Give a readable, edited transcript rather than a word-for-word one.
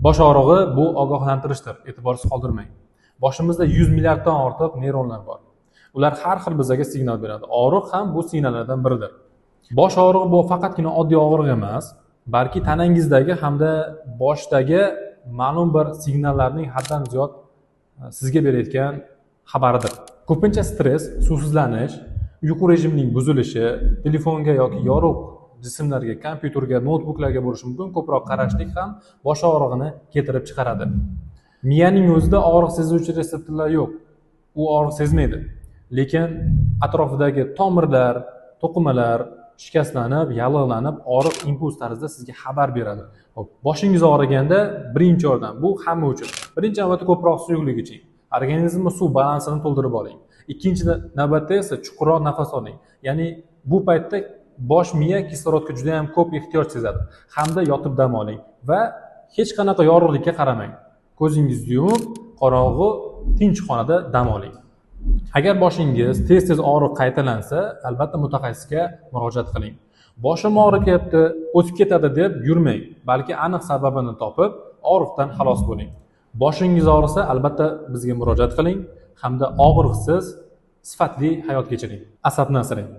Bosh og'rig'i bu ogohlantirishdir, e'tiborsiz qoldirmang. Boshimizda 100 milliarddan ortiq neyronlar bor. Ular har xil bizaga signal beradi. Og'riq ham bu signallardan biridir. Bosh og'rig'i bu faqatgina oddiy og'riq emas, balki tanangizdagi hamda boshdagi ma'lum bir signallarning haddan ziyod sizga berayotgan xabaridir. Ko'pincha stress, suvsizlanish, uyqu rejimining buzilishi, telefonga yoki yorug' jismlarga, kompyuterga, noutbuklarga bo'lishi mumkin, ko'proq qarashlik ham bosh og'rig'ini keltirib chiqaradi. Miyaning o'zida og'riq sezuvchi retseptorlar yo'q. U og'riq sezmaydi. Lekin atrofidagi tomirlar, to'qimalar shikastlanib, yallig'lanib, og'riq impuls tarzida sizga xabar beradi. Xo'p, boshingiz og'riganda birinchi o'rinda bu hamma uchun. Birinchi navbatda ko'proq suyuqlik iching. Organizmni suv balansini to'ldirib oling. Ikkinchi navbatda esa chuqurroq nafas oling. Ya'ni bu paytda bosh miya kislorodga juda ham ko'p ehtiyoj sezadi. Hamda yotib dam oling va hech qanaqa yorug'likka qaramang. Ko'zingizni yumib, qorong'u, tinch xonada dam oling. Agar boshingiz tez-tez og'riq qaytalansa, albatta mutaxassisga murojaat qiling. Boshim og'riyapti, o'tib ketadi deb yurmang, balki aniq sababini topib, og'riqdan xalos bo'ling. Boshingiz og'risa, albatta bizga murojaat qiling hamda og'riqsiz sifatli hayot kechiring. Asabni asrang.